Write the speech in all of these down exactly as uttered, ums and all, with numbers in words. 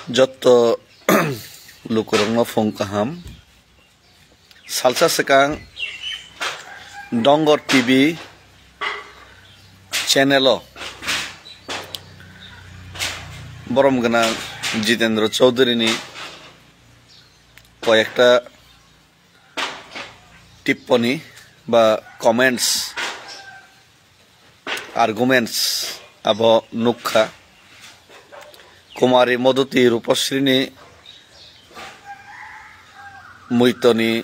Jotto lukurokno phung kaham. Salsa swkang Dongor T V channel-o borom gwnang Jitendra Chowdhury-ni koyekta tipponi ba comments, arguments abo nukha. Kumari Moduti Rupasrini muitoni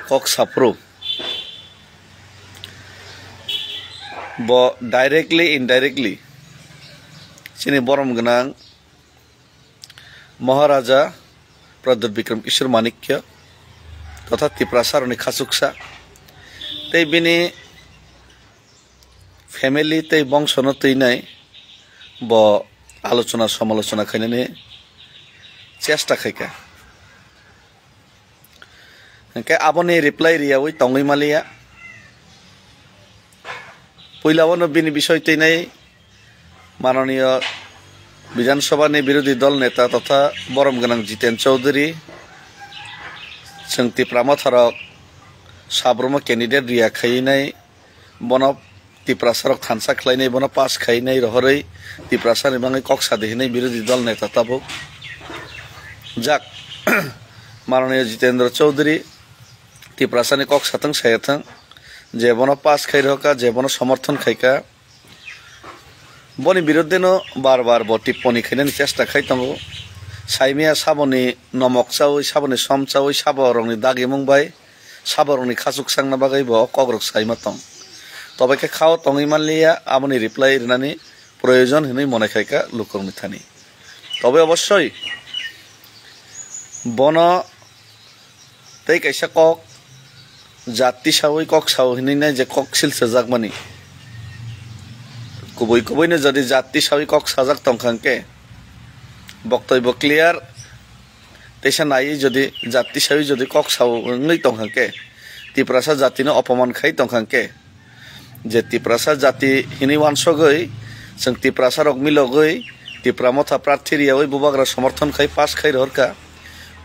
kok saphuru. Bo directly, indirectly chini borom gwnang Maharaja Pradyut Bikram Kishore Manikya totha Tiprasarokni khachuksa tei bini family tei bongsono twinai bo alochona samalochona khainani chesta khaikha. Hwnkhe aboni reply riyawi tongwi maliya. Puilawano bini bisoi twinai mananiyo Bidhan Sabhani birodhi dol neta totha borom gwnang Jiten Chowdhury, chwng Tipra Motharok sabromo candidate riya khainai, bono Tiprasarok thansa khlainai, bono pass khainai rohorwi Tiprasani bagwi kok sadi hinwi birodhi dol neta tabuk. Jak, mananiyo Jitendra Chowdhury Tiprasani kok satwng sayathwng, je bono pass khai rohorkha, je bono somorthon khaikha, boni biruddheno bar bar bo tipponi khainani chesta khai tongo. Saimaya saboni nomok chawi, saboni som chawi, saborokni dagimung bai saborokni khachuk changna bagwi bo kokrok saima tong. Tobe khe khao tongwi manliya, aboni reply rinani proyojon hinwi mone khaikha lukurokni thani. Tobe obossoi bono tei kaisa kok jat tisawi kok sao hinwi nai je kok sil swijak mani. Kubui kubuino jodi jat tisawi kok sajak tongkha hwnkhe, boktoi bo clear teisa naiwi jodi jat tisawi jodi kok sao wngwi tongkha hwnkhe, Tiprasa jatino opoman khai tongkha hwnkhe, je Tiprasa jati hinwi wansogwi, chwng Tiprasa rok milogwi, Tipra Motha prarthi riyawi bubagra somorthon khai pass khai rohorkha.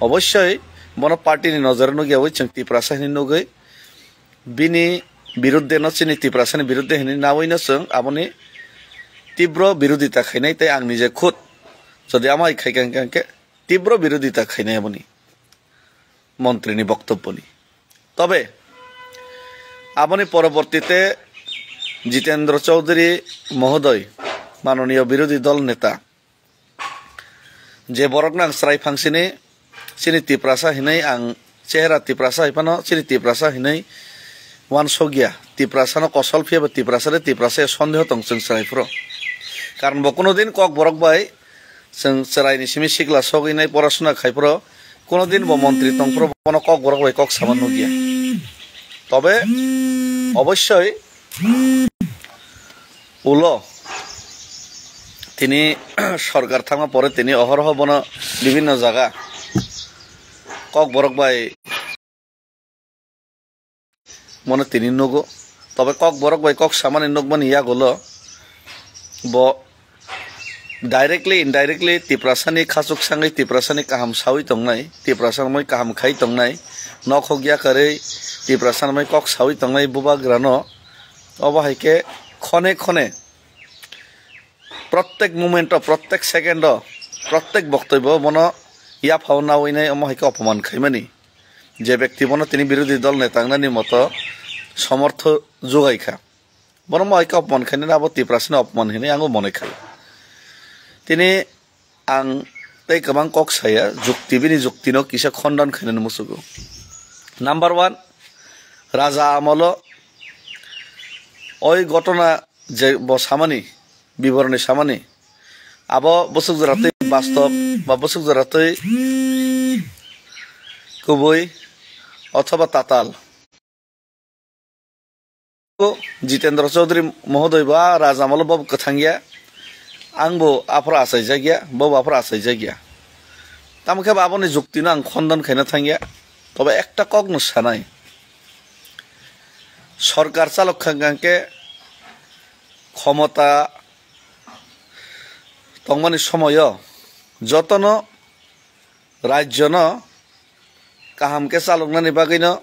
Obossoi bono party ni nojoro nukyawi chwng Tiprasa hinwi nugwi, bini biruddhe no chini Tiprasa ni biruddhe hinwi nawi no chwng aboni tibro birodita khainai tei ang nije khud jodi amai khaikha hwnkhe tibro birodita khainai aboni montri ni boktobbo ni. Tobe aboni porobortite Jitendra Chowdhury mohodoy, manoniyo birodhi dol neta, je borokno ang chwrai phangsini, chini Tiprasa hinwi ang chehra Tiprasa hai phano chini Tiprasa hinwi wansokya. Tiprasano kosol phiya ba Tiprasa de Tiprasa ya sondeho tong chwng chwrai phuru. Karon bo kuno din kok borok bai chwng chwraini simi sikla sogwi nai porasona khai phuru, kuno din bo montri tong phuru bono kok borok bai kok sama nukya. Tobe obossoi ulo tini sorkar thangma pore tini ohorho bono bibinno jaga kok borok bai mono tini nugo. Tobe kok borok bai kok samani nukmani yagulo bo directly, indirectly Tiprasani khachuk sangwi, Tiprasani kaham sawi tongnai, Tiprasani moi kaham khai tongnai, nok hok yakarwi Tiprasani moi kok sawi tongnai bubagrano. Obo hai khe khone khone prottek moment o, prottek second o, prottek boktobbo bono yaphao nawi nai omo hai khe opoman khaimani. Je bekti bono tini birodhi dol neta wngnani moto somortho jugai kha. Bono mo hai khe opoman khainani abo Tiprasani opoman hinwi ang bo mone khai. Tini ang tei kwbang kok saya, jukti bini juktino kisa khondon khainani muchugo. Number one, raja amolo oi gotona je bo samani, biboroni samani, abo bwswk jora twi bastob ba bwswk jora twi kubui othoba tatal. Jitendra Chaudhary mohodoy bo a raja amolo bo kwthang ya, ang bo aphuru achaijak ya, bo bo aphuru achaijak ya. Tamo khe bo aboni jukti no ang khondon khaina thang ya. Tobe ekta kok no sanai, sorkar chalok kha hwnkhe khomota tongmani somoyo jotono rajyono kaham khe chaloknani bagwino,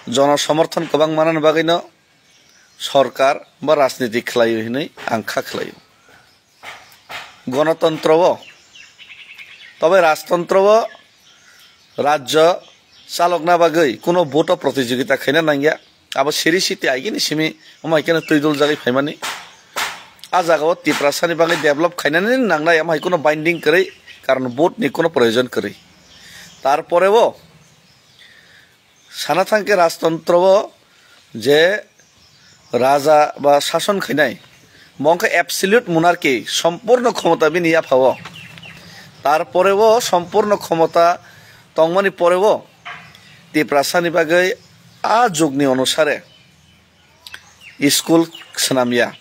jono somorthon kwbang manani bagwino sorkar ba rajniti khlaio hinwi ang kha khlaio. Gonotontro o, tobe rajtontro o rajyo chalokna bagwi kuno vote o protijogita khaina nangya. Abo siri siti aigini simi omo hai kheno twi dul jagwi phaimani. A jagao Tiprasani bagwi develop khainani nangnai, omo hai kuno binding kwrwi, karon vote ni kuno proyojon kwrwi. Tarpore o sana thangkhe rajtontro o je raja ba sason khainai, bo wngkha absolute monarchy, sompurno khomota bini yaphao. Tarpore o sompurno khomota tongmani pore o Tiprasani bagwi a jugni onusare school swnamya,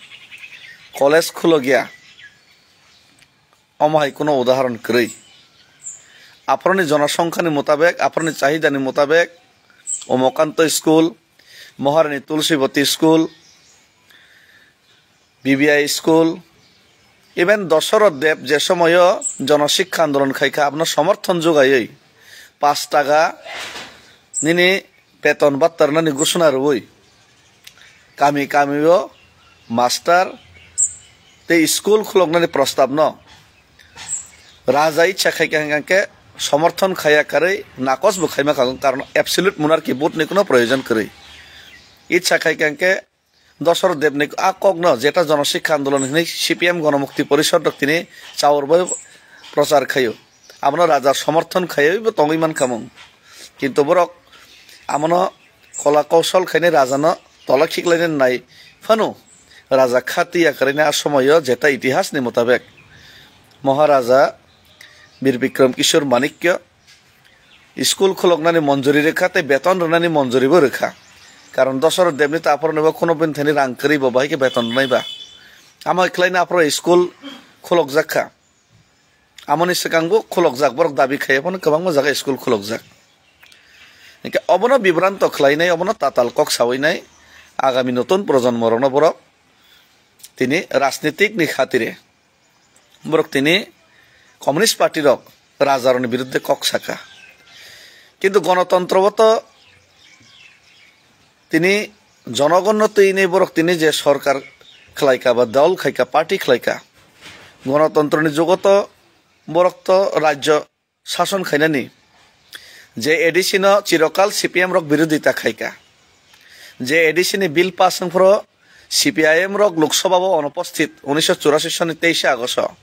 college khulokya, omo hai kuno udahoron kwrwi. Aphoroni jonosongkhani mutabek, aphoroni chahidani mutabek, Omokanto school, Maharani Tulsibati school, B B I school, even Dosoroth Deb je somoyo jonosikha andolon khaikha, abono somorthon jugaiwi pash taka nini beton battarnani gusuna rwui kami kami o master tei school khuloknani prostab no raja icha khaikha hwnkhe somorthon khaiya karwi nakos bo khaima kha, karon absolute monarchy vote ni kuno proyojon kwrwi. Icha khaikha hwnkhe Dosoroth Debni a kokno jeta jonosikha andolon hinwi C P M Gonomukti Porishod rok tini chaurbo prochar khaio. Abono raja somorthon khaiwi bo tongwi mankha mung. Kintu borok abono kola kousol khainai rajano tola khiklaina nai phano raja kha twiya kwrwini a somoio jeta itihasni mutabek Maharaja Bir Bikram Kishore Manikya school khuloknani monjuri rwkha tei beton rwnani monjuribo rwkha. Karon Dosoroth Debni ta aphoronibo kuno bini thani rang kwrwibo bahai khe beton rwnaiba. Amo khlaina aphoro school khulokjak kha. Amoni swkangbo khulokjak, borok dabi khaiya phano kwbangma jaga school khulokjak. Hingkhe obono bibranto khlainai, obono tatal kok sawinai agami notun projonmo rokno borok tini rajnitikni khatire borok tini Communist Party rok rajarokni birudde kok saka. Kintu gonotontro o to tini jonogonno twini borok tini je sorkar khlaika ba dol khaika, party khlaika, gonotontroni jugo to borok to rajyo sason khainani. Je A D C no chirokal C P M rok birodita khaika. Je A D C ni bill pass wngphuru C P I M rok Lok Sabha o onuposthit unisho churasi soni teishe Agosto.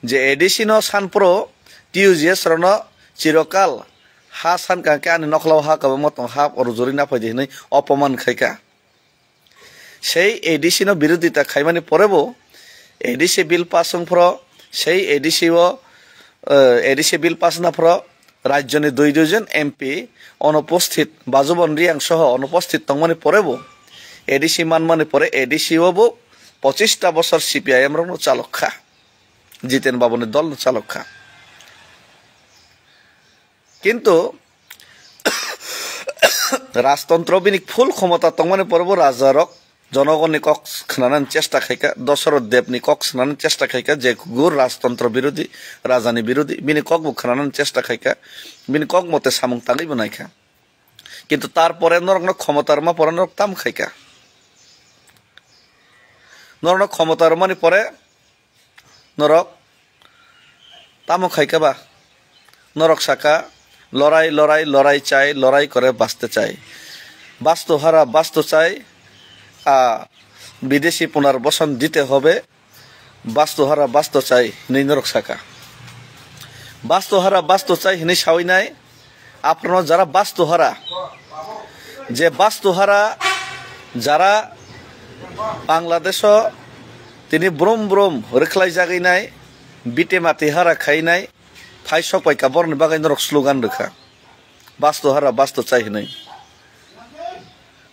Je A D C no sanphuru T U J S rokno chirokal ha san kangkhe ani nokhlao ha kwbangma tong ha oro juri naphai di hinwi opoman khaika. Sei A D C no birodita khaimani porebo A D C bill pass wngphuru sei A D C o, eh, A D C bill pass naphuru rajyoni dui dui jon M P onuposthit, Bajubon Riyang soho onuposthit tongmani porebo A D C manmani pore A D C o bo pochista bosor C P I M rokno chalok kha, Jiten Babuni dolno chalok kha. Kintu rajtontro bini full khomota tongmani porbo rajarok jonogonni kok khnanani chesta khaika, Dosoroth Debni kok khnanani chesta khaika, je kugur rajtontro birodhi, rajani birodhi, bini kokbo khnanani chesta khaika, bini kok mote samung tangwi bo naikha. Kintu tarpore norokno khomota rwma pore norok tamo khaika? Norokno khomota rwmani pore norok tamo khaika ba? Norok saka, "Lorai, lorai, lorai chai, lorai kore baste chai. Basto hara, basto chai, a, bidesi punarbasan dite hobe, basto hara, basto chai," hinwi norok saka. Basto hara, basto chai hinwi sawi nai, aphano jara basto hara, je basto hara jara Bangladesh o tini brum brum rwkhlai jagwi nai, bite mati hara khai nai, phai sok pai ka borni bagwi norok slogan rwkha, "Basto hara, basto chai," hinwi.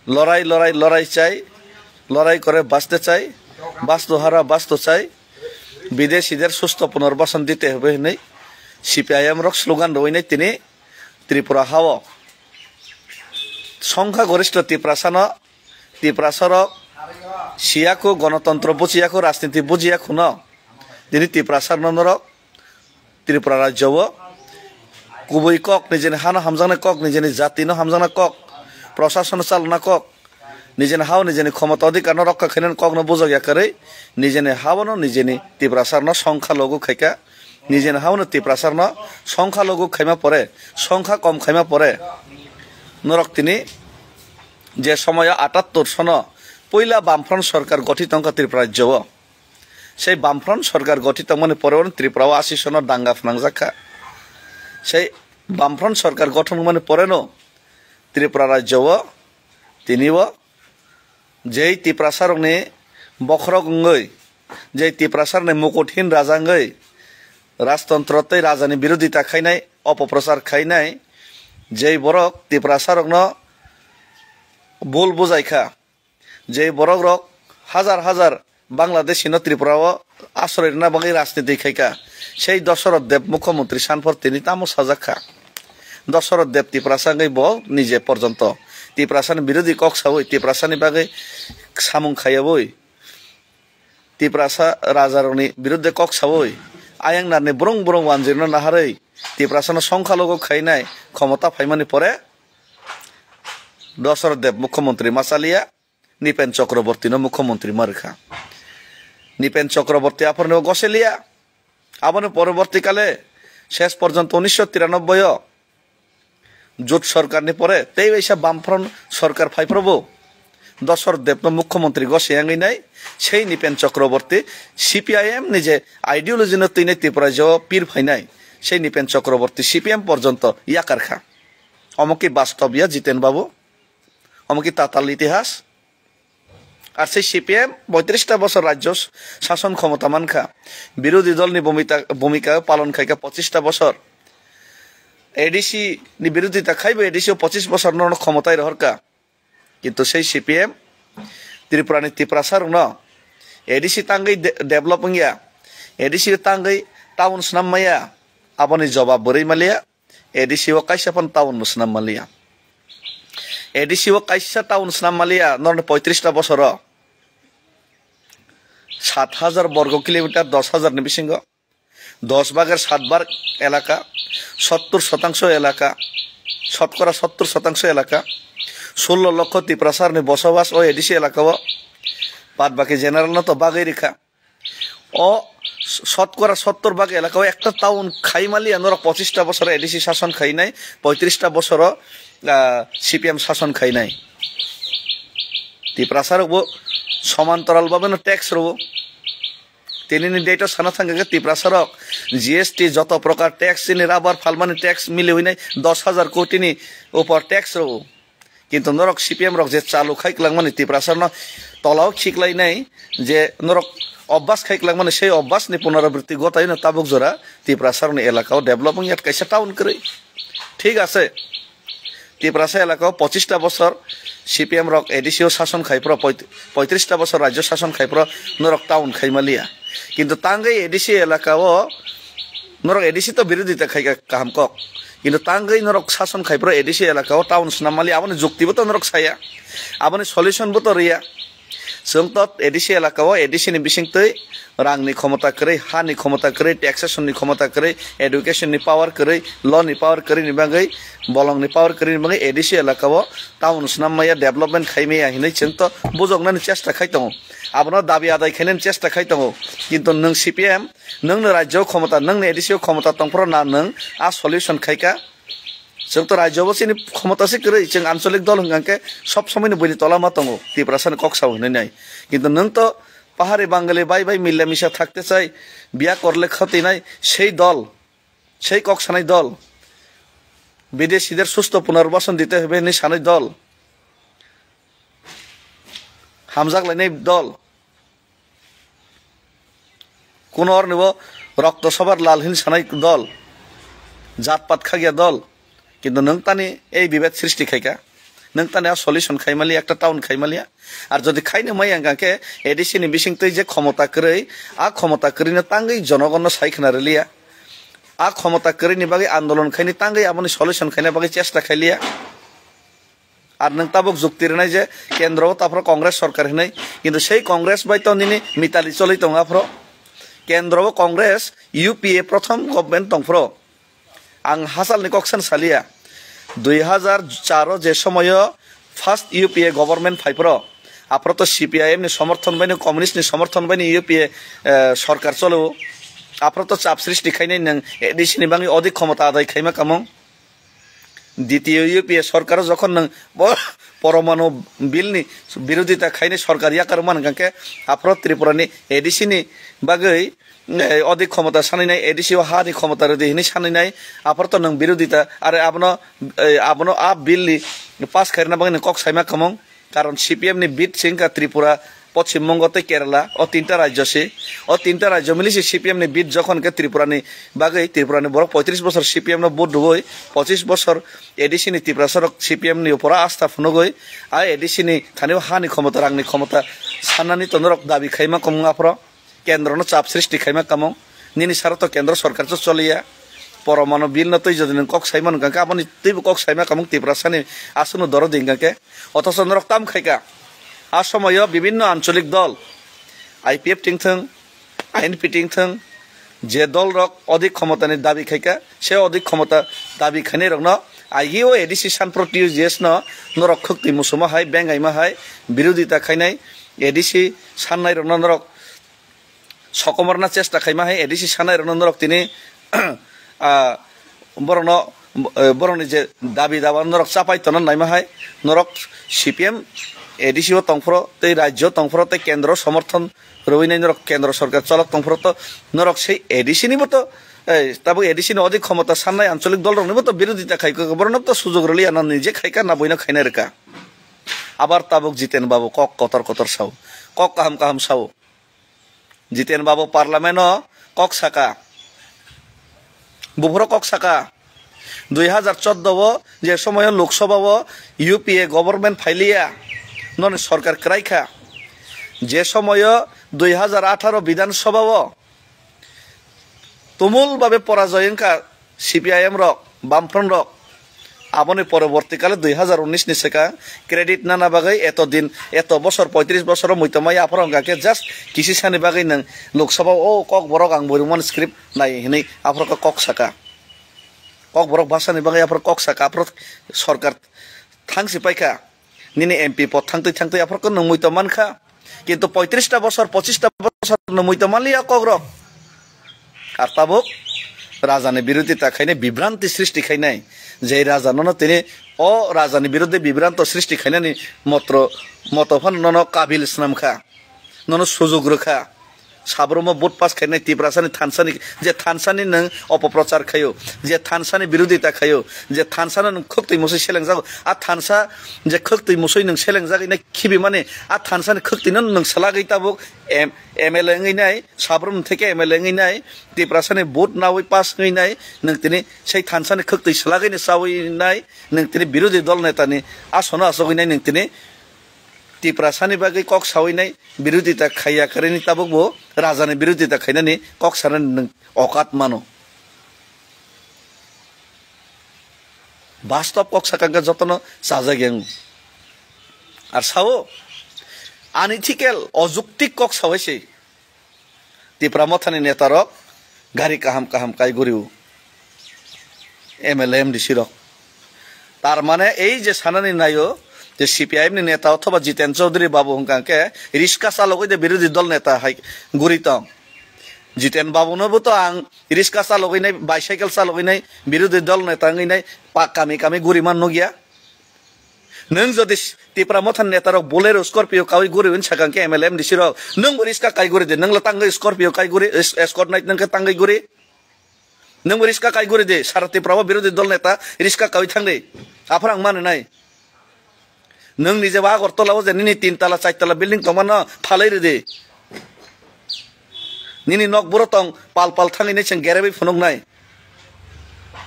"Lorai, lorai, lorai chai, lorai kore baste chai, basto hara, basto chai, bidesider susto punarbasan dite hobe," hinwi C P I M rok slogan rwinai tini Tripura hao. Songkha gorishto Tiprasano, Tiprasarok siyaku, gonotontro bujiyaku, rajniti bujiyakuno tini Tiprasarno norok Tripura rajyo o kubui kok, nijeni hano hamjaknai kok, nijeni jatino hamjaknai kok, prosasono chalona kok, nijeni hao nijeni khomota odhikarno rokha khainani kokno bujok ya kwrwi, nijeni haono nijeni Tiprasarno songkha logo khaika, nijeni haono Tiprasarno songkha logo khaima pore, songkha kom khaima pore, norok tini je somoyo atattor sono puila Bamfront sorkar gothit tongkha Tripura rajyo o. Sei Bamfront sorkar gothit tongmani pore ono Tripura o asi sono danga phnangjak kha. Sei Bamfront sorkar gothon wngmani poreno Tripura rajyo o tini o jei Tiprasarokni bokhorok wngwi, jei Tiprasarokni mukuthin raja wngwi rajtontro tei rajani birodita khainai, opoprochar khainai, jei borok Tiprasarokno bul bujai kha. Je borok rok hajar hajar Bangladeshi no Tripura o asroi rwna bagwi rajniti khai kha, sei Dosoroth Deb mukhyamantri sanphor tini tamo sajak kha. Dosoroth Deb Tiprasa wngwi bo nije porjonto Tiprasa ni birodhi kok sawi, Tiprasa ni bagwi samung khayabwi, Tiprasa raja rokni birodhe kok sawi, ayang narni brung brung wanjirno naharwi Tiprasa no songkha logo khainai khomota phaimani pore Dosoroth Deb mukhyamantri ma chaliya. Nipen Chakrabortino mukhyamantri ma rwkha. Nipen Chakraborti aphorno goseliya. Aboni poroborti kale ses porjonto unisho tiranoboi o Jut sorkarni pore tei waisa Bamfront sorkar phaiphrobo Dosoroth Debno mukhyamantri gose wngwi nai sei Nipen Chakraborti C P I M ni je ideology no twinai Tripura rajyo pir phainai sei Nipen Chakraborti C P M porjonto yakarkha. Omo ki bastob ya Jiten babu? Omo ki tatal itihas? Ar sei C P M boitrista bosor rajyo sason khomota mankha, birodhi dolni bhumita-, bhumika palon khaikha pochista bosor, A D C ni birodhita khaibo A D C o pochis bosor no khomotai rohorkha. Kintu sei C P M Tripura ni Tiprasa rokno A D C tangwi de-, develop wngya, A D C tangwi town snam maya, aboni jobab bwrwi maliya. A D C o kaisa phano town no swnam manliya. A D C o kaisa town swnam manliya, norni poitrista bosoro sat hajar borgo kilometer, dos hajar ni bisingo, dos bhager sat bhag elaka, sottor sotangso elaka, sotkora sottor sotangso elaka, sullo lokho Tiprasarni bosabas o A D C elaka o, bad baki general no to bagwi rikha. O sotkora sottor bhag elaka o ekta town khai maliya, norok pochista bosor A D C sason khainai, poitrista bosoro, ah, C P M sason khainai. Tiprasa rokbo somantoral bhabe no tax rwo. Tinini date o sana thangkha khe Tiprasa rok G S T joto prokar tax, chini rubber phalmani tax miliwi nai dos hajar koti ni upor tax rwo. Kintu norok C P M rok je chalu khai kwlangmani Tiprasa no tolao khiklainai, je norok obas khai kwlangmani sei obas ni punorabritti gotaino tabuk jora Tiprasa rokni elaka o develop wngya kaisa town kwrwi. Thik ase, Tiprasa elaka o pochista bosor C P M rok A D C o sason khai phro, poit-, poitrista bosor rajyo sason khai phro norok town khai maliya. Kintu tangwi A D C elaka o norok A D C to birodhita khai kha kaham kok. Kintu tangwi norok sason khai phro A D C elaka o town swnam mali, aboni jukti bo to norok saya, aboni solution bo to riya. Chwng to A D C elaka o A D C ni bisingtwi rang ni khomota kwrwi, ha ni khomota kwrwi, taxation ni khomota kwrwi, education ni power kwrwi, law ni power kwrwi ni bagwi, bolong ni power kwrwi ni bagwi A D C elaka o town swnam maya, development khai maya hinwi chwng to bujoknani chesta khai tongo. Abono dabi adai khainani chesta khai tongo. Kintu nwng C P M, nwng no rajyo khomota, nwng no A D C o khomota tongphro na nwng a solution khaika? Chwng to rajyo bo chini khomota se kwrwi, chwng ancholik dol hwnkha khe sob somoi ni buini tola ma tongo, Tiprasa ni kok sao hinwi nai. Kintu nwng to pahari Bangali bai bai milla misa thakte chai, biya korle khoti nai sei dol, sei kok sanai dol, bidesider susto punarbasan dite hobe hinwi sanai dol. Hamjak lainai dol. Kuno orni bo rokto sobar lal hin sanai dol. Jat pat khagya dol. Kintu nwng tani ei bibed srishti khaika. Nwng tani a solution khai mali, ekta town khai maliya. Ar jodi khaino mai ang khe A D C ni bising twi je khomota kwrwi, a khomota kwrwi no tangwi jonogon no sai khna rwliya. A khomota kwrwi ni bagwi andolon khaini tangwi aboni solution khaina bagwi chesta khailiya. Ar nwng tabuk jukti rwnai je kendro o taphro Congress sorkar hinwi, kintu sei Congress bai to nini mitali choli tongo aphro. Kendro o Congress, U P A prothom government tongphro. Ang hachalni kok san saliya. Dui hazar char o je somoyo first U P A government phaiphro, aphro to C P I M ni somorthon bai ni, communist ni somorthon bai ni U P A, eh, sorkar cholo. Aphro to chap srishti khainai nwng A D C ni bagwi odik khomota adai khaima kamung. Ditiyo U P A sorkar o jokhon nwng po-, poromanu bill ni birodita khainai sorkar yakar man hwnkhe, aphro Tripura ni A D C ni bagwi, eh, odik khomota sanai nai, A D C o ha ni khomota rwdi hinwi sanai nai, aphor to nwng birodita, are abono, eh, abono a bill ni pass khairina bagwi nwng kok saima kamung, karon C P M ni bit se wngkha Tripura, Poschim Bongo tei Kerala, o tinta rajyo se, o tinta rajyo mili se C P M ni bit jokhon khe Tripura ni bagwi, Tripura ni borok poitris bosor C P M no vote rwui, pochis bosor A D C ni Tiprasa rok C P M ni upora asta phunugwi, a A D C ni thani o ha ni khomota, rang ni khomota sannani to norok dabi khaima kamung aphro. Kendro no chap srishti khaima kamung. Nini saro to kendro sorkar cho choliya. Poromanu bill no twi jodi nwng kok saimano hwnkha khe, aboni twibo kok saima kamung Tiprasa ni aswk no doro di hwnkha khe. Othocho norok tam khaika. A somoyo bibinno ancholik dol, I P F tingthwng, I N P tingthwng, je dol rok odik khomota ni dabi khaika, se odik khomota dabi khainai rokno agi o A D C sanphro T U J S no norok khwktwi muchuma hai, bengaima hai, birodita khainai A D C sannai rokno norok sokomorna chesta khaima hai, A D C sanai rokno norok tini, ah, borokno, eh, borokni je dabi daba norok chapai tona naima hai, norok C P M A D C o tongphro tei rajyo tongphro tei kendro somorthon rwinai norok kendro sorkar cholok tongphro to norok sei A D C ni bo to, eh, tabuk A D C ni odik khomota sannai ancholik dol rokni bo to birodita khai kha, borokno to sujog rwliya na nije khai kha na boino khaina rwkha. Abar tabuk Jiten Babu kok kotor kotor sao, kok kaham kaham sao. Jiten Babu parliament o kok saka, buphuru kok saka, dui hazar chordo o je somoyo Lok Sabha o U P A government phailiya, noni sorkar kwrai kha, je somoyo dui hazar atharo Bidhan Sabha o tumul babe porajoy wngkha C P I M rok, Bamfront rok. Aboni poroborti kale dui hazar unis ni swkang credit nana bagwi eto din, eto bosor, poitris bosor o muitomai aphoro hwnkha khe just kisi sani bagwi nwng Lok Sabha o, o Kokborok ang bo rwmani script nai hinwi aphoro khe kok saka. Kokborok bhasani bagwi aphoro kok saka, aphoro sorkar thangsi paikha. Nini M P pod thangtwi thangtwi aphoro khe nwng muitom mankha. Kintu poitris ta bosor, pochis ta bosor nwng muitom manliya kokrok. Ar tabuk rajani birodita khainai, bibranti srishti khainai. Je raja nono tini o rajani birodhi bibranto srishti khainani motro, moto phano nono kabil swnam kha. Nono sujug rwkha. Sabromo vote pass khainai Tiprasani thansani, je thansani nwng opoprochar khaio, je thansani birodita khaio, je thansano nwng khwktwi musui selengjago, a thansa je khwktwi musui nwng selengjagwi nai khibimani, a thansani khwktwino nwng swlagwi tabuk M-, M L A wngwi nai, Sabrom theke M L A wngwi nai, Tiprasani vote nawi pass wngwi nai, nwng tini sei thansani khwktwi swlagwino chawi nai, nwng tini birodhi dol netani asono achugwi nai, nwng tini Tiprasani bagwi kok sawi nai, birodita khaiya kwrwini tabuk bo rajani birodita khainani kok sanani nwng okat mano. Bastob kok sakha khe jotono chajak yang. Ar sao, unethical, ojuktik kok sawai se. Tipra Mothani netarok gari kaham kaham kai guri-o, M L A, M D C rok. Tar mane ei je sanani naio je C P I M ni neta othoba Jiten Chaudhary babu hwnkha khe riska chalogwi de birodhi dol neta hai guri tong. Jiten babu no bo to ang riska chalogwi nai, bicycle chalogwi nai, birodhi dol neta wngwi nai pa kami kami guri man nukya. Nwng jodi s-, Tipra Mothani netarok Bolero, Scorpio kawi guri hwn sakang khe M L A, M D C rok, nwng bo riska kai guri di, nwng le tangwi Scorpio kai guri, es-, escort nai nwng khe tangwi guri. Nwng bo riska kai guri di, sara Tipra o birodhi dol neta riska kawi thang di. Aphar ang mani nai. Nwng nije bo Agartala o je nini tin tala, char tala building tongmano phalai rw di. Nini nok buro tong pal pal thangwi nai chwng gerebwi phunuknai.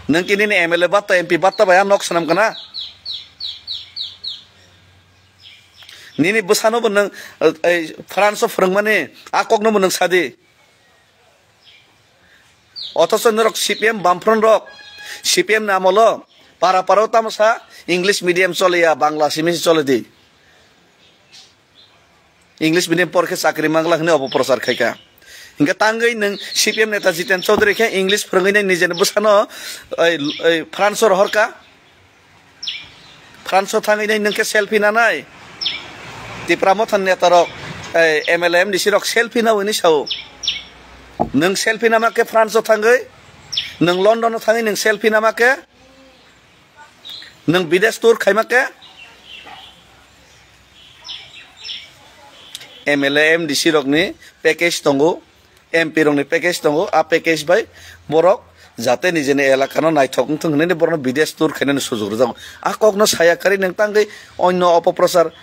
Nwng ki nini M L A batta, M P batta bai a nok swnam kana? Nini bwsano bo nwng, eh, eh, France o phwrwngmani a kokno bo nwng sadi. Othocho norok C P M Bamfront rok, C P M ni amolo para para o tamo sa English medium choliya, Bangla simi se choli di. English medium por khe chakri mangla hwnwi opoprochar khai kha. Hingke tangwi nwng C P M neta Jiten Chaudhary khe English phwrwngwi nai nijeni bwsano, oi, oi, France o rohorka. France o thangwi nai nwng khe selfie nanai. Tipra Motha ni neta rok, ei, M L A, M D C rok selfie nawi ni sao. Nwng selfie nama khe France o thangwi, nwng London o thangwi nwng selfie nama khe, nwng bidesh tour khaima khe, M L A, M D C rok ni package tongo. M P rokni package tongo, a package bai borok jate nijeni elakano naithok wngthung hwnwi borokno bidesh tour khainani sujuk rwjago. A kokno saya karwi nwng tangwi onno opoprochar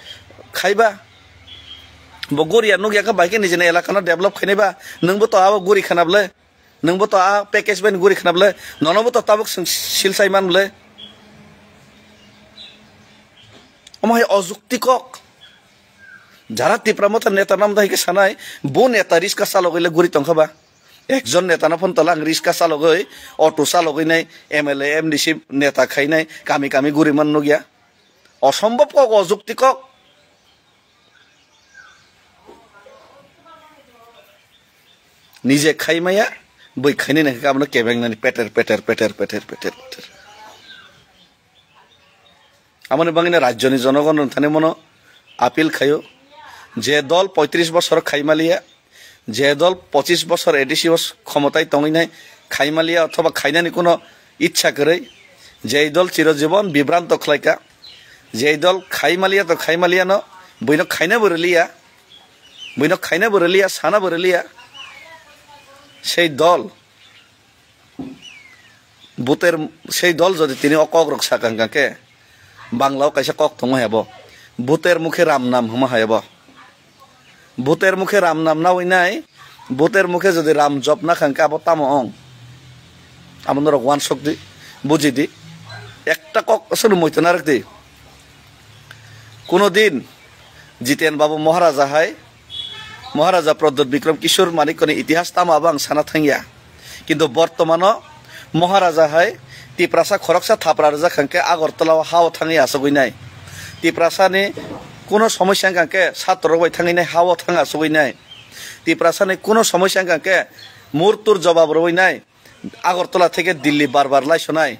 khaiba. Bo guriya nukya khe bai khe nijeni elakano develop khainaiba. Nwngbo to abo guri khana bwle, nwngbo to a package bai guri khana bwle, nonobo to tabuk swng silsai man bwle. Omo hai ojukti kok. Jara Tipra Motha neta nam dai khe sanai, bo neta riska chalogwi le guri tongkha ba. Ekjon neta no phone tola ang riska chalogwi, auto chalogwi nai, M L A, M D C neta khainai, kami kami guri man nukya. Osombob kok, ojukti kok. Nije khaimaya, bui khainai nai khe abono kebengnani peter, peter, peter, peter, peter, peter. Amoni bangwino rajyoni jonogon rwngthani mono appeal khaio, je dol poitris bosor khaimaliya, je dol pochis bosor A D C o khomotai tongwinai khaimaliya othoba khainani kuno ichha kwrwi, je dol chirojibon bibranto khlaika, je dol khaimaliya to khaimaliyano, buino khainabo rwliya, buino khainabo rwliya, sanabo rwliya, sei dol. Buter sei dol jodi tini o kok rok sakha hwnkha khe, Bangla o kaisa kok tongo hai abo, buter mukhe ram nam hwnma hai abo. Buter mukhe ram nam nawi nai, buter mukhe jodi ram job nakha hwnkhe abo tamo ong? Abo norok uansuk di, buji di. Ekta kok aswk muitu narwk di. Kuno din Jiten Babu Maharaja hai, Maharaja Pradyut Bikram Kishore Manikyani itihas tamo abo ang sana thangya. Kintu bortomano Maharaja hai Tiprasa khoroksa thapra rwjak hwnkhe Agartala o ha o thangwi achugwi nai. Tiprasani kuno somosya wngkha hwnkhe satro rok bai thangwi nai, ha o thang achugwi nai. Tiprasani kuno somosya wngkha hwnkhe murtur jobab rwwi nai. Agartala theke Delhi bar bar laisonai.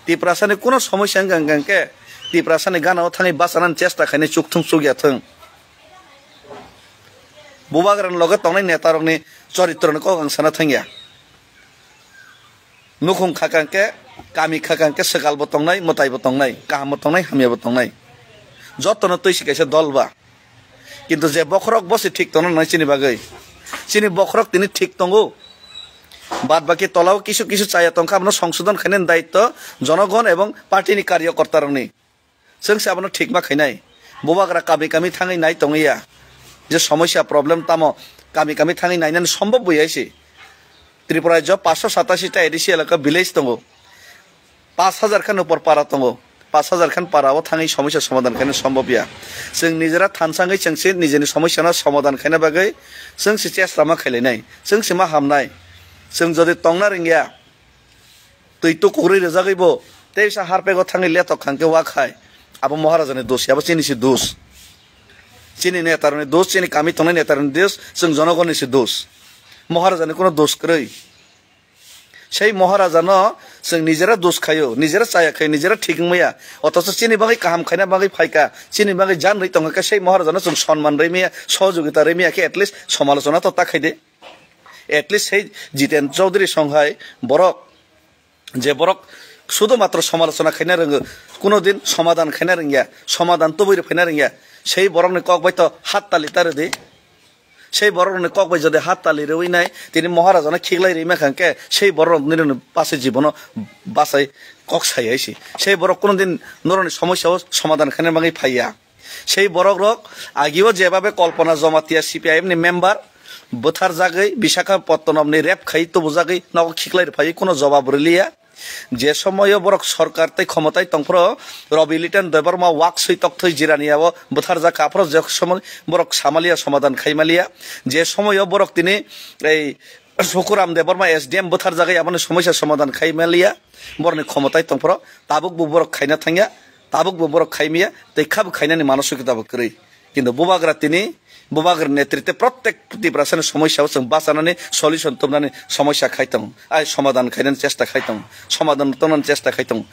Tiprasani kuno somosya wngkha hwnkhe Tiprasani gana o thangwi bachanani chesta khainai chukthung chukya thung. Bubagrani loge tongnai netarokni choritroni kok ang sana thangya. Nukhung khakang khe, kami khakang khe swkalbo tongnai, mwtaibo tongnai, kahambo tongnai, hamyabo tongnai. Jotono twi se kaisa dol ba. Kintu je bokhorok bo se thik tongna nangnai chini bagwi. Chini bokhorok tini thik tongo. Bad baki tolao kisu kisu chaya tongkha, abono songsodon khainani daitto jonogon ebong party ni karyokorta rokni. Chwng se abono thik ma khainai. Bubagra kami kami thangwi nai tongwi ya. Je somosya problem tamo kami kami thangwi nainani sombhob bo ya se. Tripura rajyo paanshsho satasi ta A D C elaka village tongo. Paanch hajar khan upor para tongo. Paanch hajar khan para o thangwi somosya somadhan khaina sombhob ya. Chwng nijera thansa wngwi chwng se nijeni somosya no somadhan khaina bagwi chwng se chesta ma khailainai. Chwng se ma hamnai. Chwng jodi tongna rwngya, twi tukukrwi rwjagwi bo tei sa harpego thangwi letok khangkhe wa khai. Abo Maharajani dos, abo chini se dos. Chini netarokni dos, chini kami tongnai netarokni dos, chwng jonogonni se dos. Maharajani kuno dos kwrwi. Sei Maharajano chwng nijera dos khaio, nijera chaya khaio, nijera thik wngmaya. Othocho chini bagwi kaham khaina bagwi phaikha, chini bagwi jan rwi tongkha khe sei Maharajano chwng sonman rwi maya, sohojogita rwi maya khe at least somalochona to ta khaide. At least sei Jiten Chaudhary song hai borok, je borok sudhu matro somalochona khaina rwngo, kuno din somadhan khaina rwngya, somadhan tubui rwphaina rwngya, sei borokni kok bai to hat tali ta rwdi. Sei borokni kok bai jodi hat tali rwi nai, tini Maharajano khiklai rwi mankha hwnkhe, sei borok nini basi jibono bachai kok sai hai se. Sei borok kuno din norokni somosya o somadhan khaina bagwi phaiya. Sei borok rok agio jebabe Kalpana Jamatia C P I M ni member bwtharjagwi Visakhapatnam ni rape khai tubujagwi nogo khiklai rwphaiwi kuno jobab rwliya. Je somoio borok sorkar tei khomotai tongphro Ravi Litan Debbarma wak swi tokthwi jirani abo bwtharjakha aphro je somoi borok samaliya somadhan khaimaliya. Je somoio borok tini ei Sukuram Debbarma S D M bwtharjagwi aboni somosya somadhan khaimaliya. Borokni khomotai tongphro tabuk bo borok khaina thangya. Tabuk bo borok khaimaya, tei khabo khainani manosokita bo kwrwi. Kintu bubagra tini Bubagra netritwe prottek Tiprasani somosya o chwng bachanani solution tubnani somosya khai tong, ai somadan khainani chesta khai tong, somadan tongnani chesta khai tong.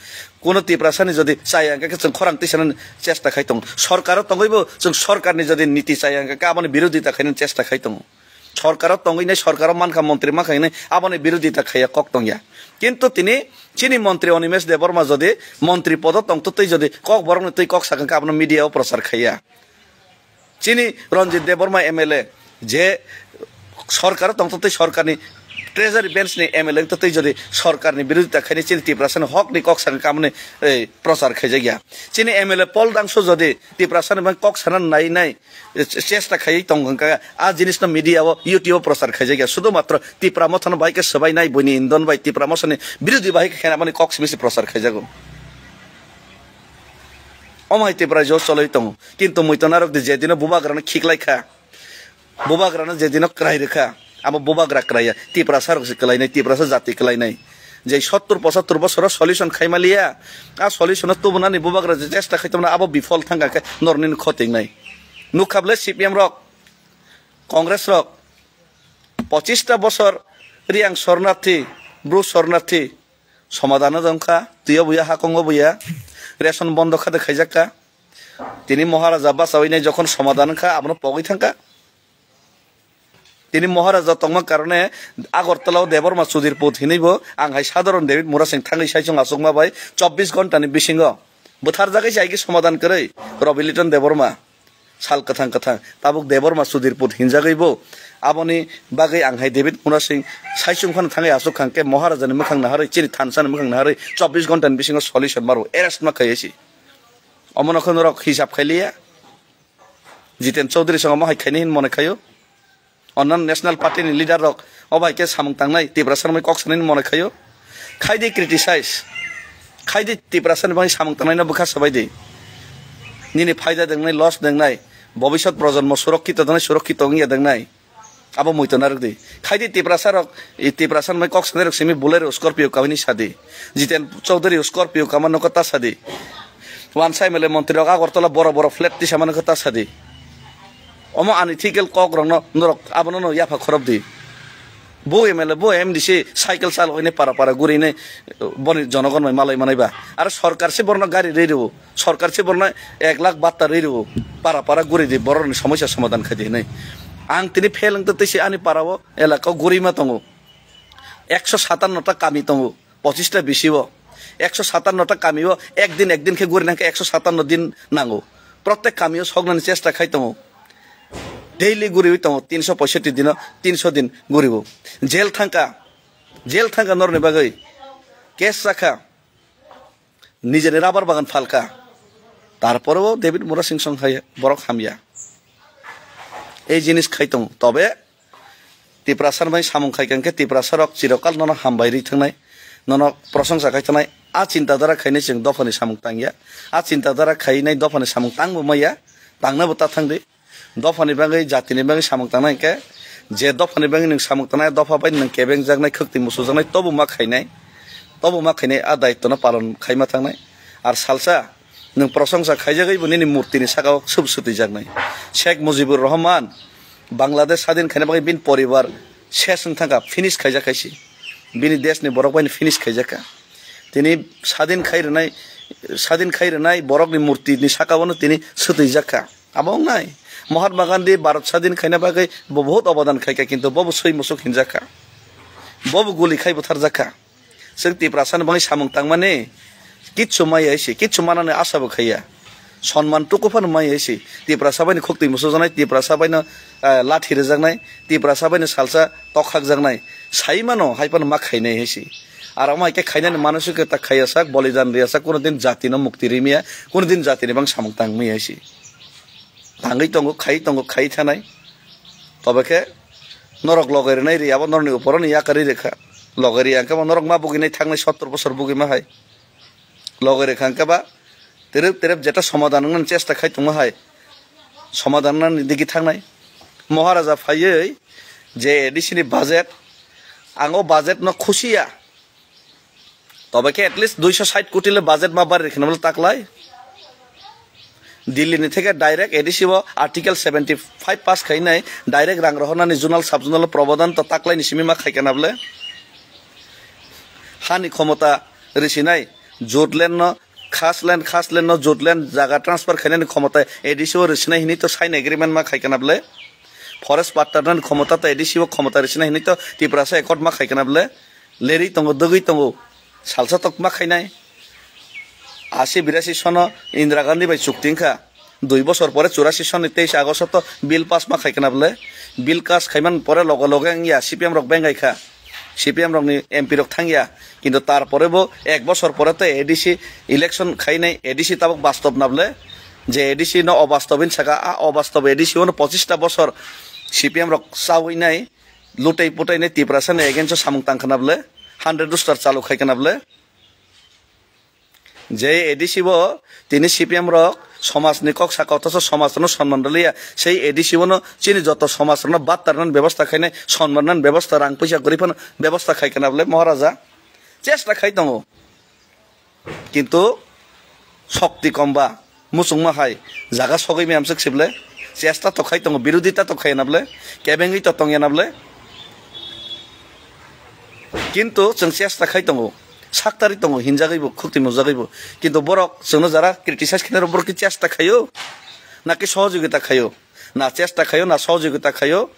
Kuno Tiprasani jodi chaya hwnkhe chwng khorang tisanani chesta khai tong. Sorkaro tongwibo chwng sorkarni jodi niti chaya hwnkhe aboni birodita khainani chesta khai tong. Sorkaro tongwi nai, sorkaro mankha, montri mankha hinwi aboni birodita khaiya kok tongya. Kintu tini chini montri Animesh Debbarma jodi montri podo tongtwtwi jodi kok borokni twi kok sakha hwnkhe abono media o prochar khaiya. Chini Ranjit Debbarma M L A je sorkaro tongtwtwi sorkarni treasury bench ni M L A totwi jodi sorkarni birodita khaini chini Tiprasani hokni kok sakha hwnkhe aboni, ei, prochar khaijakya. Chini M L A Paul Dangso jodi Tiprasani bai kok sana nai nai chesta khaiwi tong hwnkha, a jinisno media o, YouTube o prochar khaijakya. Sudhu matro Tipra Mothano bai khe swbai nai, buini indon bai Tipra Mothani birodhi bai khe khaina aboni kok simi se prochar khaijago. Omo hai Tipra jo choloi tongo. Kintu muitonarok di jedino Bubagrano khiklai kha, Bubagrano jedino kwrai rwkha, abo Bubagra kwraiya, Tiprasarok se kwlainai, Tiprasa jati kwlainai. Je sottur pochattur bosoro solution khaima liya, a solution o tubunani Bubagra je chesta khai tongmani abo bifol thangkha khe nornini khotingnai. Nukha bwle C P M rok, Congress rok, pochista bosor Riyang sornarthi, Bru sornarthi, somadano wngkha, twiyo buya, hakongo buya, ration bondo kha de khaijak kha. Tini Maharaja bachawi nai jokhon somadan wngkha, abono pogwi thangkha. Tini Maharaja tongma karone Agartala o Debbarma Sudir Put hinwi bo ang hai sadharon David Murasing thangwi saichung achukma bai chobbish ghonta ni bisingo bwtharjagwi se aigwi somadan kwrwi Ravi Liton Debbarma. Sal kwthang kwthang tabuk Debbarma Sudir Put hinjagwi bo. Aboni bagwi ang hai David Murasing saichung phano thangwi achuk khang khe Maharaja ni mwkhang naharwi chini thansa ni mwkhang naharwi chobbish ghonta ni bisingo solution maro arrest ma khaiwi si. Omono khe norok hisab khailiya. Jiten Chaudhary song omo hai khaini hin mone khaio. Onnan National Party ni leader rok o bai khe samung tangnai Tiprasa ni kok sanani mone khaio. Khaidi criticize. Khaidi Tiprasa ni bagwi samung tangnai no bwkha sabai di. Nini phaida dengnai, loss dengnai, bobisot projonmo surokkito dengnai, surokkito wngya dengnai. Abo muitonarok di. Khaidi Tiprasa rok, i Tiprasa ni kok sanai rok simi Bolero Scorpio kawini sadi. Jiten Chaudhary Scorpio kama nokho ta sadi. Wansa M L A montri rok Agartala boro boro flat tisa mano khe ta sadi. Omo ani thikel kok rokno norok abono no yapha khorop di. Bo M L A, bo M D C cycle chalo hine para para guri ne boni jonogon bai malai manai ba. Aro sorkar se borno gari rei rwo. Sorkar se borno ek lakh batta rei rwo. Para para guri di borok ni somosya somadan khai di hinui. Ang tini fail wngtwi twi se ani para o elaka o guri ma tongo. Ekso satanno ta kami tongo. Pochista bisi o, ekso satanno ta kami o ekdin ekdin khe guri nangkhe ekso satanno din nango. Protek kami o soknani chesta khai tongo. Daily guriwi tongo, tinso poisotti dino, tinso din guriwo. Jail thangkha, jail thangkha norni bagwi. Case sakha, nijeni rabar bagan phalkha. Tarporeo David Murasing song hai borok hamya. Ei jinis khai tongo. Tobe Tiprasa bai samung khai khe Tiprasa rok chirokal nono hambai ri thangnai, nono prosongsa khai thangnai. A chinta dara khainai chwng dophani samung tangya. A chinta dara khainai dophani samung tangbo maya, tangna bo ta thangdi. Dophani bagwi jatini bagwi samung tangnai khe je dophani bagwi nwng samung tangnai dopha bai nwng kebeng jaknai khwktwi musujaknai tobo ma khainai. Tobo ma khainai a daitwno palon khaima thangnai. Ar salsa nwng prosongsa khaijagwi bo nini murtini saka o sub sutwi jaknai. Sheikh Mujibur Rahman Bangladesh sadin khaina bagwi bini poribar ses wng thangkha, finish khaijak khaisi. Bini desh ni borok bai finish khaijak kha. Tini sadin khai rwnai, sadin khai rwnai borok ni murti ni saka o no tini swtwi jak kha. Abo wng nai Mahatma Gandhi Bharat sadin khaina bagwi bo bahut obodan khai kha, kintu bo bo swi musuk hinjak kha. Bo bo guli khai butharjak kha. Chwng Tiprasa ni bagwi samung tangmani kichu maya se, kichu manani asa bo khaiya. Sonman tuku phano maya se. Tiprasa bai ni khuk twi musujaknai, Tiprasa bai no, eh, lathi rwjaknai, Tiprasa bai no salsa tok hakjaknai. Sai mano, hai phano ma khainai hai se. Aro ma khe khainani manusik ta khaiya sak, bolidan riya sak, kuno din jati no mukti rimya, kuno din jati ni bang samung tangmaya se. Tangwi tongo, khai tongo, khai thanai. Tobe khe norok logai rwnai ri, abo norokni uporoni yakarwi rwkha. Logai ri ang khe bo norok ma buginai thangnai sottor bosor bugima hai. Logai rwkha ang khe ba terep terep jeta somadan wngnani chesta khai tongma hai. Somadan wngnani digi thangnai. Maharaja phaiwi je A D C ni budget, ang o budget no khusiya. Tobe khe at least duiso sait koti le budget ma bari rikhinamle taklai. Delhi ni theke direct A D C o Article seventy five pass khainai, direct rang rohornani zonal sub zonal probodhan to taklaini simi ma khaikana bole. Hani khomota risinai, jotland no, khasland, khasland no jotland jaga transfer khainani khomota A D C o risinai hinwi to sign agreement ma khaikana bole. Forest patta nani khomota to A D C o khomota risinai hinwi to Tiprasa accord ma khaikana bole. Lerwi tongo, dogwi tongo, salsa tokma khainai. Asi birasi sono Indira Gandhi bai chukti wngkha. Dui bosor pore churasi sonni teis August to bill pass ma khaikana bole. Bill pass khaiman pore loge loge wngya, C P M rok bengai kha. C P M rokni M P rok thangya. Kintu tar pore bo ek bosor pore to A D C election khainai, A D C tabuk bastob na bole. Je A D C no obastob hin saka, a obastob A D C ono pochista bosor C P M rok chawi nai. Lutai putai nai Tiprasa ni against o samung tang khana bole, hundred rooster chalu khai khana bole. Je A D C bo tini C P M rok somaj ni kok saka, othocho somaj no sonman rwliya. Sei A D C bono chini joto somaj rokno battarnani bebosta khainai, sonmannani bebosta, rang puisa guri phano bebosta khai khana bole Maharaja. Chesta khai tongo. Kintu shokti komba, muchungma hai, jaga sogwi miyam swk sible, chesta to khai tongo, birodita to khai na bole, kebengwi to tongya na bole. Kintu chwng chesta khai tongo, saktari tongo, hinjagwi bo, khukti nujagwi bo. Kintu borok chwngno jara criticize khainai rok borok ki chesta khaio, naki sohojogita khaio? Na chesta khaio, na sohojogita khaio,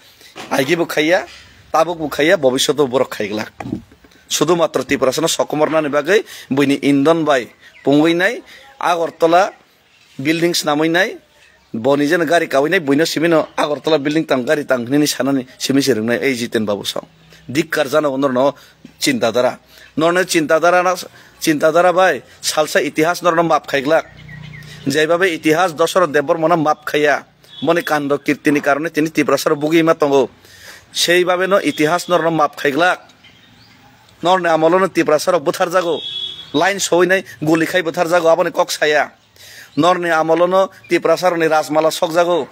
aigi bo khaiya, tabuk bo khaiya, bobishoto borok khaiglak. Sudhumatro Tiprasano sokomornani bagwi buini indon bai pungwi nai, Agartala building snamwi nai, boni jeno gari kawi nai, buino simino Agartala building tang, gari tang hinwi sanani simi se rwngnai ei Jiten Babu song. Dikkar jano norno chintadara. Norno chintadara na, chintadara bai salsa itihas norno map khaiglak. Jaibabe itihas Dosoroth Debbarmano map khaiya. Boni kando kirtini karone tini Tiprasarok bugwi ma tongo. Sei babeno itihas norno map khaiglak. Norni amolono Tiprasarok butharjago. Line sowinai guli khai butharjago, aboni kok saya. Norni amolono Tiprasarokni rajmala sokjago.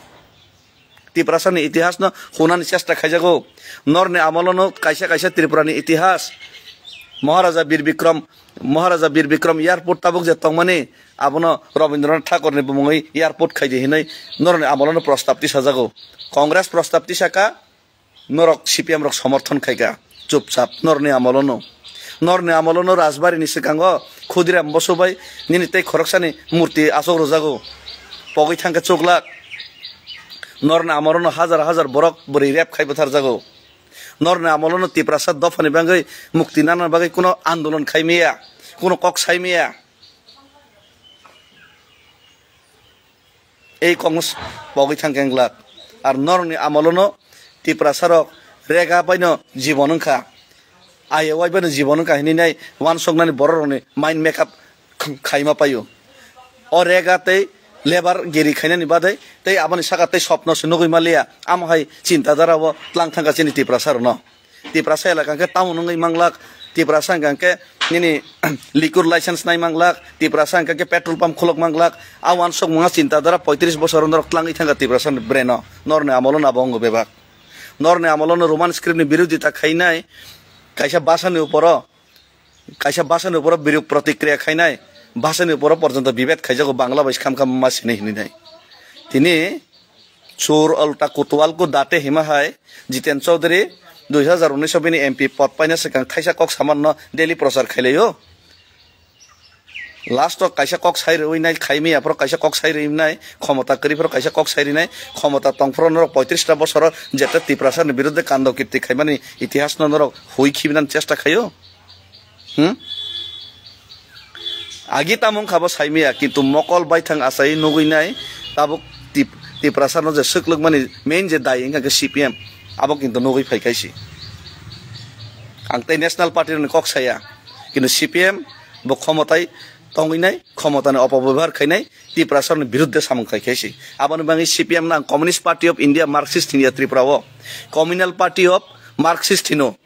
Tiprasani itihasno hunani chesta khaijago. Norni amolono kaisa kaisa Tripurani itihas, Maharaja Bir Bikram, Maharaja Bir Bikram Airport tabuk je tongmani, abono Rabindranath Thakurni bumungwi airport khaidi hinwi norni amolono prostab tisajago. Congress prostab tisaka, norok C P M rok somorthon khaika. Chupchap, norni amolono. Norni amolono Rajbari ni swkango Khudiram Bosu bai nini tei khoroksani murti asok rwjago. Pogwi thangkhe chuklak. Norni amolono hajar hajar borok bwrwi rep khai butharjago. Norni amolono Tiprasa dophani bagwi mukti nana bagwi kuno andolon khai maya, kuno kok sai maya. Ei kokno pogwi thangkhe wng glak. Ar norokni amolono Tiprasarok rega baino jibon wngkha, ayewai baino jibon wngkha hinwi nai wansuknani bororokni mind makeup khaima paio. O rega tei lebar giri khainani badai tei aboni saka tei sopno se nugwi manliya, amo hai chinta dara o tlang thangkha chini Tiprasarokno. Tiprasa elaka hwnkhe town wngwi manglak, Tiprasa hwnkha hwnkhe nini liquor license nai manglak, Tiprasa hwnkha hwnkhe petrol pump khulok manglak, a wansuk mungha chinta dara poitris bosor norok tlangwi thangkha Tiprasa ni brain o, norni amolo no abo wngo bebak. Norni amolo no Roman script ni birodita khainai, kaisa bhasha ni uporo, kaisa bhasha ni uporo biruk protikriya khainai, bhasha ni uporo porjonto bibed khaijago Bangla bai kham kham ma sini hinwi nai. Tini Chur ulta kotwal ko date hima hai Jiten Chaudhary dui hazar unis o bini M P pod paina swkang thaisa kok samarno daily prochar khailaio. Last o kaisa kok sai rwi nai khai maya phoro kaisa kok sai rwi nai, khomota kwrwi phoro kaisa kok sai rwi nai, khomota tong phoro norok poitris ta bosoro jeta Tiprasa ni biruddhe kando kirti khaimani itihas no norok hui khibinani chesta khaio. Hmm? Agi tamo wngkha bo saimaya, kintu mokol baithang achai nugwi nai tabuk Tip-, Tiprasa no je swklwkmani main je dai wngkha khe C P M, abo kintu nugwi phai khaisi. Ang tei National Party rokni kok saya, kintu C P M bo khomotai tongwi nai, khomotani opobebhar khainai, Tiprasa rokni biruddhe samung khai khaisi. Aboni bagwi C P M no ang Communist Party of India Marxist hinya Tripura o, Communal Party of Marxist hino.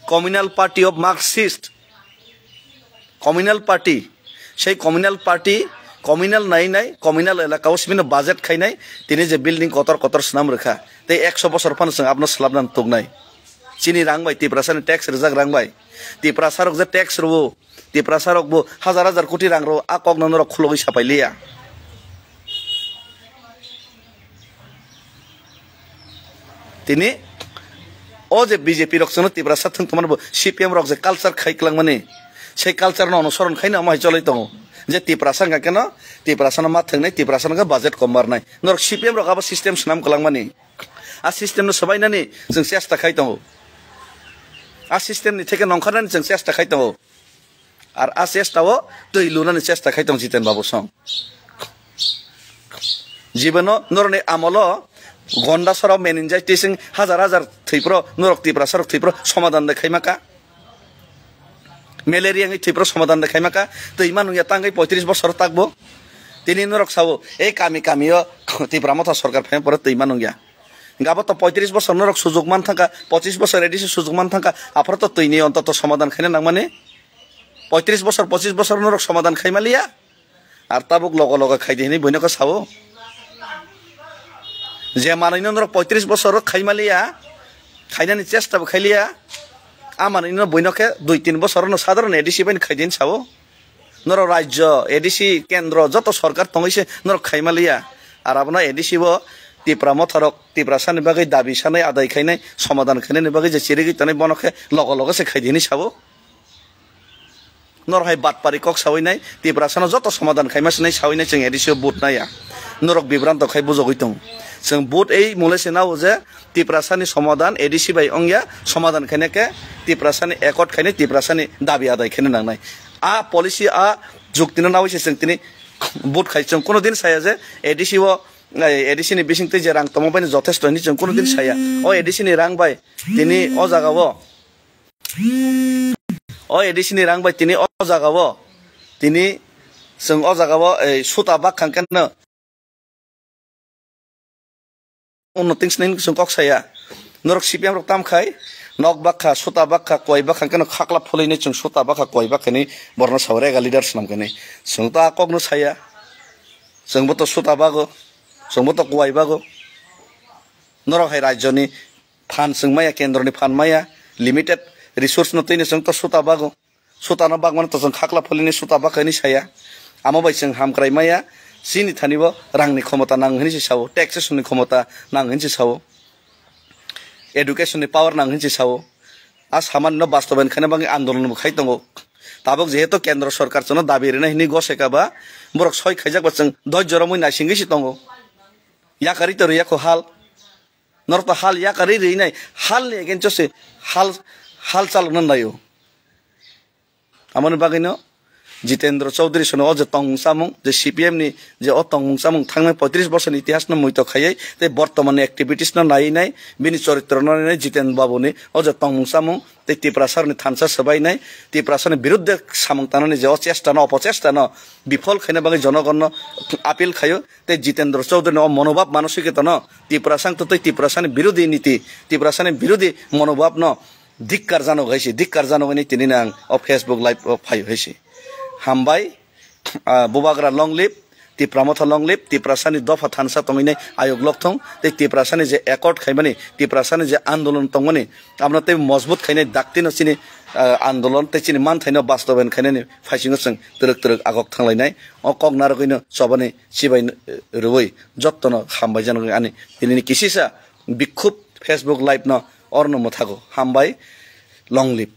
Communal Party of Marxist, Communal Party, sei Communal Party, communal nai nai, communal elaka o simi no budget khainai, tini je building kotor kotor swnam rwkha, tei ekso bosor phano chwng abono swlapna tuknai. Chini rang bai, Tiprasa ni tax rwjak rang bai, Tiprasa rok je tax rwo, Tiprasa rok bo hajar hajar koti rang rwo, a kok no norok khulogwi sapai liya. Tini o je B J P rok chwngno Tiprasa thwng tongmani bo C P M rok je culture khai kwlangmani, sei culture no onusoron khaino omo hai choloi tongo. Je Tiprasa wngkha keno, Tiprasa no ma thwngnai, Tiprasa no budget kom barnai. Norok C P M rok abo system swnam kwlangmani. A system no swbainani chwng chesta khai tongo. A system ni theke nongkharnani chwng chesta khai tongo. Ar a chesta o twi lunani chesta khai tong Jiten Babu song. Jibeno noroni amolo gonda sora meningitis wng hajar hajar thwipro norok Tiprasa rok thwipro somadan de khaima ka. Malaria wngwi thwipro somadan de khaima ka. Twi manung ya tangwi poitris bosor takbo. Tini norok sao ei kami kami o Tipra Motha sorkar phaima pore twi manung ya. Gabo to poitris bosor norok sujuk man thangka, pochis bosor A D C sujuk man thangka, aphoro to twini ontoto somadan khaina nangmani. Poitris bosor, pochis bosor norok somadan khaimaliya. Ar tabuk logo logo khaidi hinwi buino khe sao. Je manwino norok poitris bosor khaimaliya, khainani chesta bo khailiya. A manwino buino khe dui tin bosor no sadharon A D C bai khaidi hinwi sao. Norok rajyo, A D C, kendro, joto sorkar tongwi se norok khaimaliya. Ar abono A D C bo Tipra Motharok, Tiprasani bagwi dabi sanai adai khainai, somadan khainani bagwi je chirigwi tonai, bono khe logo logo se khaidi hinwi sao. Norok hai batpari kok sawi nai, Tiprasano joto somadan khaima sinai sawi nai, chwng A D C o vote naiya. Norok bibranto khai bujogwi tong. Chwng vote ei mole se nao je Tiprasani somadan A D C bai ongya, somadan khaina khe Tiprasani accord khainai, Tiprasani dabi adai khaina nangnai. A policy, a juktino nawi se chwng tini vote khai, chwng kuno din saya je A D C o, eh, A D C ni bising twi je rang tongma bai jothesto hinwi chwng kuno din saya. O A D C ni rang bai tini o jaga o, o A D C ni rang bai tini o jaga o, tini chwng o jaga o, eh, suta bak khang khe no. Uno tingsnai chwng kok saya. Norok C P M rok tam khai, nok bakha, suta bakha, koi bakha, keno khakla phulini chwng suta bakha, koi bakha ni borno sawi rega leader swnam kani. Chwng to a kok no saya. Chwng bo to suta bago, chwng bo to koi bago. Norok hai rajyo ni phan chwng maya, kendro ni phan maya, limited resource no twi no chwng to suta bago. Sutano bagmano to chwng khakla pholini suta bak hinwi saya. Amo bai chwng hamkrai maya, chini thani bo rangni khomota nang hinwi se sao, taxation ni khomota nang hinwi se sao, education ni power nang hinwi se sao. A samani no bastobayan khaina bagwi andolon bo khai tongo. Tabuk jehetu kendro sorkar chwngno dabi rina hinwi goseka ba, borok soi khaijak ba chwng doijjo romwi naisingwi se tongo. Yakarwi to rwya kho hal. Norok to hal yakarwi rwinai, halni against o se hal, hal chalokna naio. Amoni bagwino Jitendra Chaudhary sono o je tongmung chamung, je C P M ni je o tongmung chamung thangnai poitris bosorni itihasno muitok khaiwi tei bortomanni activities no naiwi nai, bini choritrono naiwi nai Jiten Babuni o je tongmung chamung tei Tiprasarni thansa swbainai, Tiprasarni birudde samung tangnani je o chestano, opochestano bifol khaina bagwi jonogonno appeal khaio. Tei Jitendra Chaudhary no o monobhab manosik tongno, Tiprasa wngtwi tei Tiprasani birodhi niti, Tiprasani birodhi monobhab no dhikkar jano hai se, dhikkar jano hwnwi tini ang o Facebook live o phaio hai se. Hambai, ah, Bubagra long live, Tipra Motha long live, Tiprasani dopha thansa tongwi nai ayuk lokthong, tei Tiprasani je accord khaimani, Tiprasani je andolon tongmani, abono tei mojbut khainai dakti no chini, ah, andolon tei chini manthaino bastobayan khainani phaisingo chwng twrwk twrwk agok thanglainai. O kok narwgwino chobani chibai, eh, rwui jottono hambai jano ani tinini kisisa bikhub Facebook live no orno mwthago. Hambai, long live.